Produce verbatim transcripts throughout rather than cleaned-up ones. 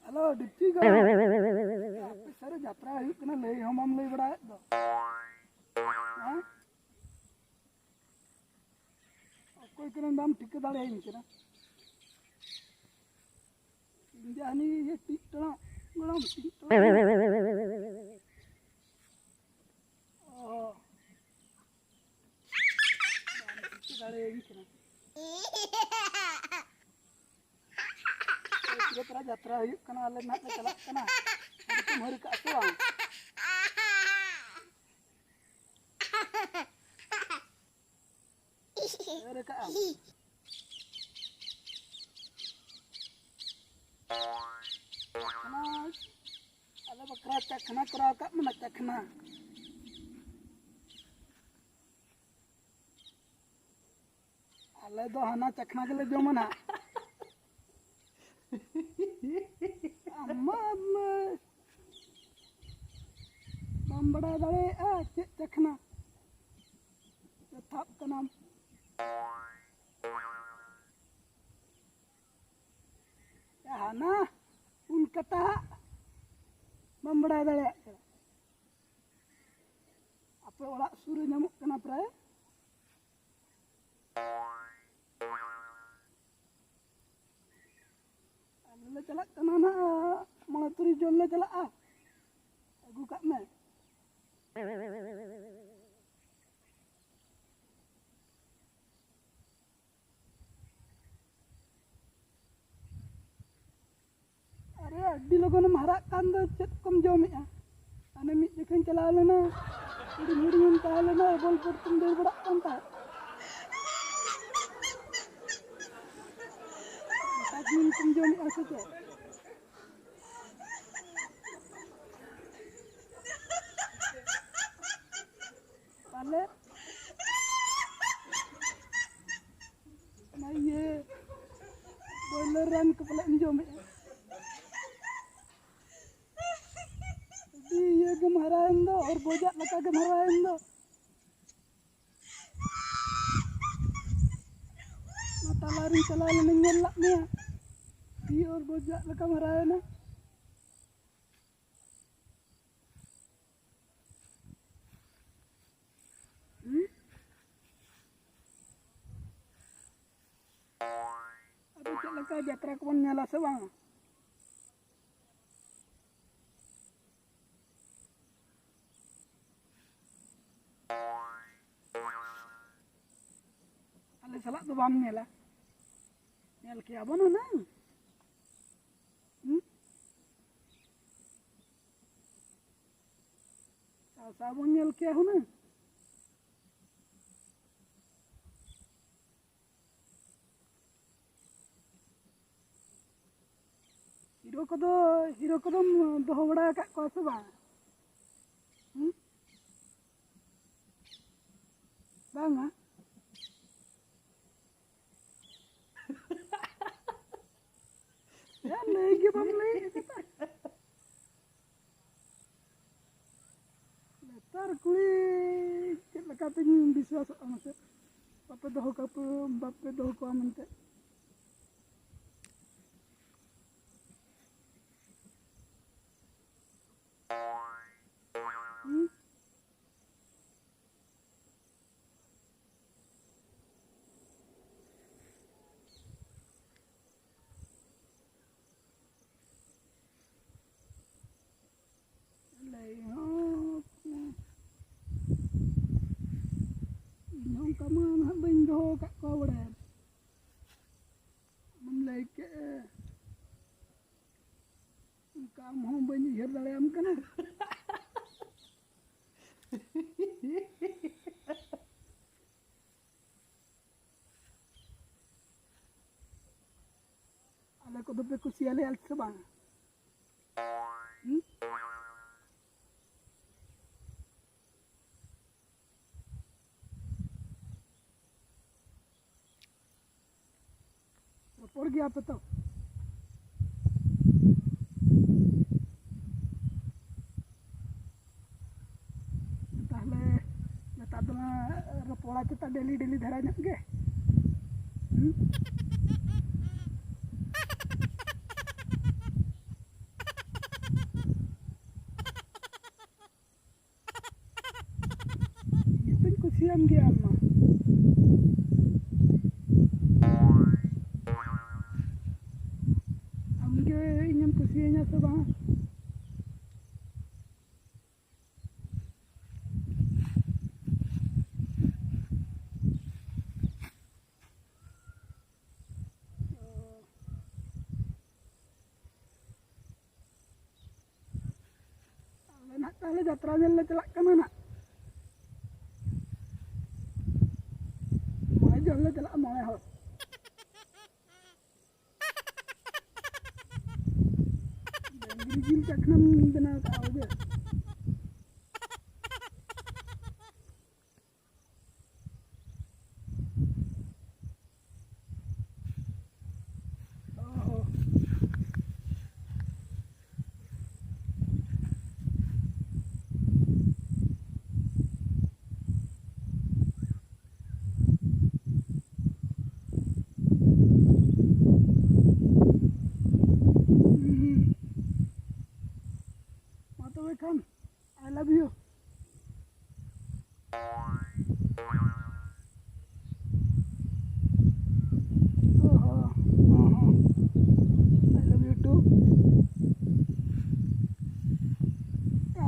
Hello, deputy ᱜᱚ᱾ ᱟᱯᱮ ᱥᱮᱫ ᱨᱮ ᱡᱟᱛᱨᱟ ᱦᱩᱭᱩᱜ ᱠᱟᱱᱟ, ᱞᱟᱹᱭ ᱦᱚᱸ ᱵᱟᱢ ᱞᱟᱹᱭ ᱵᱟᱲᱟᱭᱮᱫ ᱫᱚ᱾ ᱦᱮᱸ? ᱚᱠᱚᱭ ᱠᱟᱱᱟᱢ, ᱵᱟᱢ ᱴᱷᱤᱠᱟᱹ ᱫᱟᱲᱮᱭᱟᱹᱧ ᱠᱟᱱᱟ? ᱤᱧ ᱫᱚ ᱦᱟᱹᱱᱤ ᱤᱭᱟᱹ ᱴᱤᱡ ᱴᱚᱲᱚᱜ ᱜᱚᱲᱚᱢ, ᱴᱤᱡ ᱴᱚᱲᱚᱜ᱾ ᱚ᱾ ᱵᱟᱢ ᱴᱷᱤᱠᱟᱹ ᱫᱟᱲᱮᱭᱟᱹᱧ ᱠᱟᱱᱟ᱾ ᱮ, ᱯᱩᱨᱟᱹ ᱯᱟᱨᱟ ᱡᱟᱛᱨᱟ ᱦᱩᱭᱩᱜ ᱠᱟᱱᱟ, ᱟᱞᱮ ᱱᱟᱦᱟᱜ ᱞᱮ ᱪᱟᱞᱟᱜ ᱠᱟᱱᱟ᱾ ᱟᱹᱰᱤ ᱠᱚᱢ ᱦᱟᱹᱨ ᱠᱟᱜᱼᱟ ᱥᱮ ᱵᱟᱝ? ᱦᱟᱹᱨ ᱠᱟᱜᱼᱟ᱾ ᱪᱟᱠᱷᱱᱟ, ᱟᱞᱮ ᱵᱟᱠᱷᱨᱟ ᱪᱟᱠᱷᱱᱟ ᱠᱚᱨᱟᱣ ᱠᱟᱜ ᱢᱮ ᱱᱟ, ᱪᱟᱠᱷᱱᱟ᱾ ᱟᱞᱮ ᱫᱚ ᱦᱟᱱᱟ ᱪᱟᱠᱷᱱᱟ ᱜᱮᱞᱮ ᱡᱚᱢᱟ ᱱᱟᱦᱟᱜ᱾ ᱟᱢ ᱢᱟ, ᱟᱢ ᱢᱟ ᱵᱟᱢ ᱵᱟᱲᱟᱭ ᱫᱟᱲᱮᱭᱟᱜᱼᱟ ᱪᱮᱫ ᱪᱟᱠᱷᱱᱟ᱾ ᱛᱷᱟᱯ ᱠᱟᱱᱟᱢ᱾ ᱦᱟᱱᱟ ᱩᱞ ᱠᱟᱴᱟ ᱦᱟᱸᱜ ᱵᱟᱢ ᱵᱟᱲᱟᱭ ᱫᱟᱲᱮᱭᱟᱜ ᱠᱟᱱᱟ᱾ ᱟᱯᱮ ᱚᱲᱟᱜ ᱥᱩᱨ ᱨᱮ ᱧᱟᱢᱚᱜ ᱠᱟᱱᱟ ᱯᱨᱟᱭ᱾ ᱟᱞᱮ ᱞᱮ ᱪᱟᱞᱟᱜ ᱠᱟᱱᱟ ᱱᱟᱦᱟᱜ, ᱢᱚᱬᱮ ᱛᱩᱨᱩᱭ ᱡᱚᱱ ᱞᱮ ᱪᱟᱞᱟᱜᱼᱟ᱾ ᱟᱹᱜᱩ ᱠᱟᱜ ᱢᱮ᱾ ᱟᱨᱮ, ᱟᱹᱰᱤ ᱞᱚᱜᱚᱱᱮᱢ ᱦᱟᱨᱟᱜ ᱠᱟᱱ ᱫᱚ, ᱪᱮᱫ ᱠᱚᱢ ᱡᱚᱢᱮᱜᱼᱟ? ᱦᱟᱱᱮ ᱢᱤᱫ ᱡᱚᱠᱷᱚᱱ ᱪᱟᱞᱟᱣ ᱞᱮᱱᱟ, ᱦᱩᱰᱤᱧ ᱦᱩᱰᱤᱧᱮᱢ ᱛᱟᱦᱮᱸ ᱞᱮᱱᱟ, ᱵᱚᱞ ᱯᱚᱨᱛᱮᱢ ᱫᱟᱹᱲ ᱵᱟᱲᱟᱜ ᱠᱟᱱ ᱛᱟᱦᱮᱸᱫ᱾ ᱱᱮᱛᱟᱨ ᱫᱤᱱ ᱠᱚᱢ ᱡᱚᱢᱮᱜᱼᱟ ᱥᱮ ᱪᱮᱫ? ᱯᱟᱞᱮ ᱚᱱᱟ ᱤᱭᱟᱹ ᱵᱚᱭᱞᱟᱨ ᱨᱟᱱ ᱠᱚ ᱯᱟᱞᱮ ᱮᱢ ᱡᱚᱢᱮᱜᱼᱟ᱾ ᱟᱹᱰᱤ ᱤᱭᱟᱹ ᱜᱮᱢ ᱦᱟᱨᱟᱭᱮᱱ ᱫᱚ, ᱚᱨ ᱵᱚᱡᱟᱜ ᱞᱮᱠᱟ ᱜᱮᱢ ᱦᱟᱨᱟᱭᱮᱱ ᱫᱚ᱾ ᱚᱱᱟ ᱛᱟᱞᱟ ᱨᱤᱧ ᱪᱟᱞᱟᱣ ᱞᱮᱱᱟᱧ, ᱧᱮᱞ ᱞᱟᱜ ᱢᱮᱭᱟ, ᱟᱹᱰᱤ ᱚᱨ ᱵᱚᱡᱟᱜ ᱞᱮᱠᱟᱢ ᱦᱟᱨᱟᱭᱮᱱᱟ᱾ ᱞᱮᱠᱟ ᱡᱟᱛᱨᱟ ᱠᱚᱵᱚᱱ ᱧᱮᱞᱟ ᱥᱮ ᱵᱟᱝ? ᱟᱞᱮ ᱥᱟᱞᱟᱜ ᱫᱚ ᱵᱟᱢ ᱧᱮᱞᱟ? ᱧᱮᱞ ᱠᱮᱭᱟ ᱵᱚᱱ ᱦᱩᱱᱟᱹᱝ᱾ ᱦᱩᱸ? ᱥᱟᱶ ᱥᱟᱶ ᱵᱚᱱ ᱧᱮᱞ ᱠᱮᱭᱟ ᱦᱩᱱᱟᱹᱝ᱾ ᱦᱤᱨᱳ ᱠᱚᱫᱚ, ᱦᱤᱨᱳ ᱠᱚᱫᱚᱢ ᱫᱚᱦᱚ ᱵᱟᱲᱟ ᱟᱠᱟᱫ ᱠᱚᱣᱟ ᱥᱮ ᱵᱟᱝ? ᱦᱩᱸ? ᱵᱟᱝᱟ? ᱭᱟ, ᱞᱟᱹᱭ ᱜᱮ ᱵᱟᱢ ᱞᱟᱹᱭ ᱠᱟᱫᱟ᱾ ᱱᱮᱛᱟᱨ ᱠᱩᱲᱤ ᱪᱮᱫ ᱞᱮᱠᱟᱛᱤᱧ ᱵᱤᱥᱣᱟᱥᱚᱜᱼᱟ ᱢᱟᱥᱮ? ᱵᱟᱯᱮ ᱫᱚᱦᱚ ᱠᱟᱠᱚ, ᱵᱟᱯᱮ ᱫᱚᱦᱚ ᱠᱚᱣᱟ ᱢᱮᱱᱛᱮ᱾ ᱦᱩᱸ? ᱞᱟᱹᱭ ᱦᱚᱸ, ᱤᱧ ᱦᱚᱸ ᱚᱱᱠᱟ ᱢᱟ ᱱᱟᱦᱟᱜ ᱵᱟᱹᱧ ᱫᱚᱦᱚ ᱟᱠᱟᱫ ᱠᱚᱣᱟ ᱵᱟᱲᱟᱭᱟ᱾ ᱟᱢᱮᱢ ᱞᱟᱹᱭ ᱠᱮᱫ, ᱚᱱᱠᱟ ᱟᱢ ᱦᱚᱸ ᱵᱟᱹᱧ ᱩᱭᱦᱟᱹᱨ ᱫᱟᱲᱮᱭᱟᱢ ᱠᱟᱱᱟ᱾ ᱟᱞᱮ ᱠᱚᱫᱚ ᱯᱮ ᱠᱩᱥᱤᱭᱟᱞᱮᱭᱟ ᱥᱮ ᱵᱟᱝ? ᱦᱩᱸ? ᱨᱚᱯᱚᱲ ᱜᱮᱭᱟ ᱯᱮ ᱛᱚ? ᱛᱟᱦᱞᱮ ᱱᱮᱛᱟᱨ ᱫᱚ ᱨᱚᱯᱚᱲᱟ ᱪᱮᱛᱟ ᱰᱮᱞᱤ ᱰᱮᱞᱤ ᱫᱷᱟᱨᱟ ᱧᱚᱜ ᱜᱮ᱾ ᱦᱩᱸ? ᱡᱚᱛᱚᱧ ᱠᱩᱥᱤᱭᱟᱢ ᱜᱮᱭᱟ ᱟᱢ ᱢᱟ᱾ ᱥᱤᱭᱟᱹᱧᱟ ᱥᱮ ᱵᱟᱝ? ᱟᱞᱮ ᱱᱟᱦᱟᱜ ᱛᱟᱦᱞᱮ ᱡᱟᱛᱨᱟ ᱧᱮᱞ ᱞᱮ ᱪᱟᱞᱟᱜ ᱠᱟᱱᱟ ᱱᱟᱦᱟᱜ᱾ ᱢᱚᱬᱮ ᱡᱚᱱ ᱞᱮ ᱪᱟᱞᱟᱜᱼᱟ, ᱢᱚᱬᱮ ᱦᱚᱲ᱾ ᱰᱟᱝᱨᱤ ᱡᱤᱞ ᱪᱟᱠᱷᱱᱟᱢ ᱵᱮᱱᱟᱣ ᱠᱟᱜᱼᱟ ᱵᱩᱡᱷᱟᱹᱣ? ᱚ᱾ ᱢᱟ ᱛᱚᱵᱮ ᱠᱷᱟᱱ, I love you. ᱚᱦᱚ, ᱚᱦᱚ᱾ I love you too.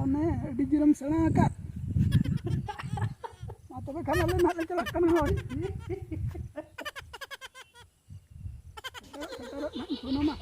ᱟᱢᱮ ᱟᱹᱰᱤ ᱡᱳᱨᱮᱢ ᱥᱮᱬᱟ ᱟᱠᱟᱫ᱾ ᱢᱟ ᱛᱚᱵᱮ ᱠᱷᱟᱱ ᱟᱞᱮ ᱱᱟᱦᱟᱜ ᱞᱮ ᱪᱟᱞᱟᱜ ᱠᱟᱱᱟ, ᱦᱳᱭ᱾ ᱥᱮᱴᱮᱨᱚᱜ, ᱥᱮᱴᱮᱨᱚᱜ ᱱᱟᱦᱟᱜ ᱤᱧ ᱯᱷᱳᱱ ᱟᱢᱟ᱾